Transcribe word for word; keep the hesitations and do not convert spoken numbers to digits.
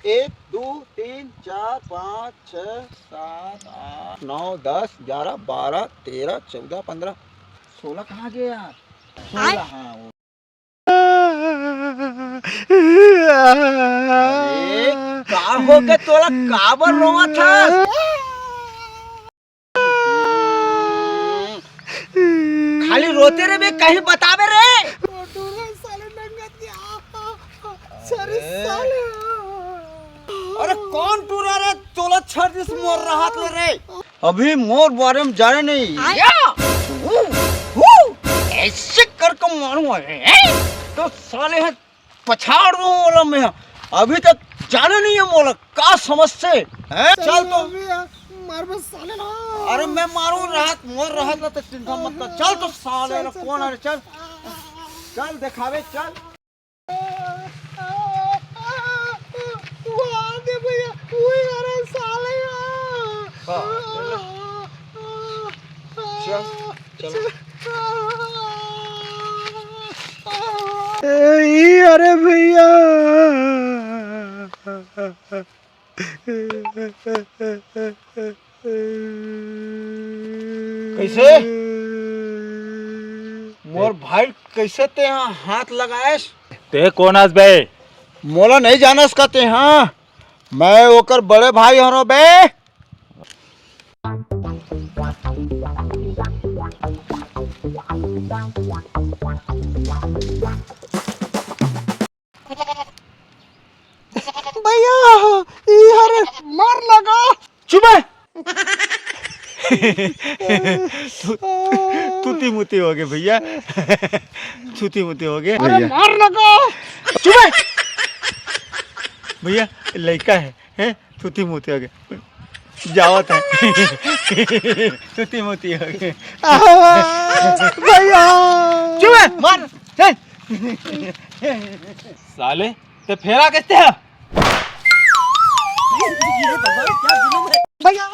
एक, दो, तीन, चार, पाँच, छः, सात, आठ, नौ, दस, ग्यारह, बारह, तेरह, चौदह, पन्द्रह, सोलह कहाँ गए यार? सोलह, हाँ, वो। अरे, का हो गए तोला, काबर रोवत हस? खाली रोते रे बे, कहीं बताबे रे। अरे साले। अरे कौन टूरा रे, तोला छर दिस मोर रहत ले रे। अभी मोर बारे में जाने नहीं। या! हू, हू, ऐसे करके मारूंगा रे, हैं? तो साले हैं पछाड़ दूं मोला मैं। अभी तक जाने नहीं है मोला, का समझ से, हैं? चल तो। अभी यार, मार बस साले ना। अरे मैं मारूं रहत, मोर रहत ला तो चिंता मत कर। चल तो साले चल, ना, चल, कौन चल। आ रे, चल। चल दिखावे, चल। वो आ दे भैया, वो आ रहा है साले। हाँ, चल। चल, चल। ए, अरे भैया। कैसे? मोर भाई कैसे ते हाथ लगाएस? ते कोन अस बे? मोला नहीं जानस का ते? हाँ, मैं ओकर बड़े भाई हरो बे। भैया, ई हरे मार लगा। चुप है। तू, तूती मुती हो गए भैया। तूती मुती हो गए। अरे भैया। मार लगा। चुप है। भैया, लड़का है, हैं? तूती मुती हो गए। जावत है। तूती मुती हो गए। भैया। चुप है, मार। चल। साले, ते फेरा कैसे है? भैया।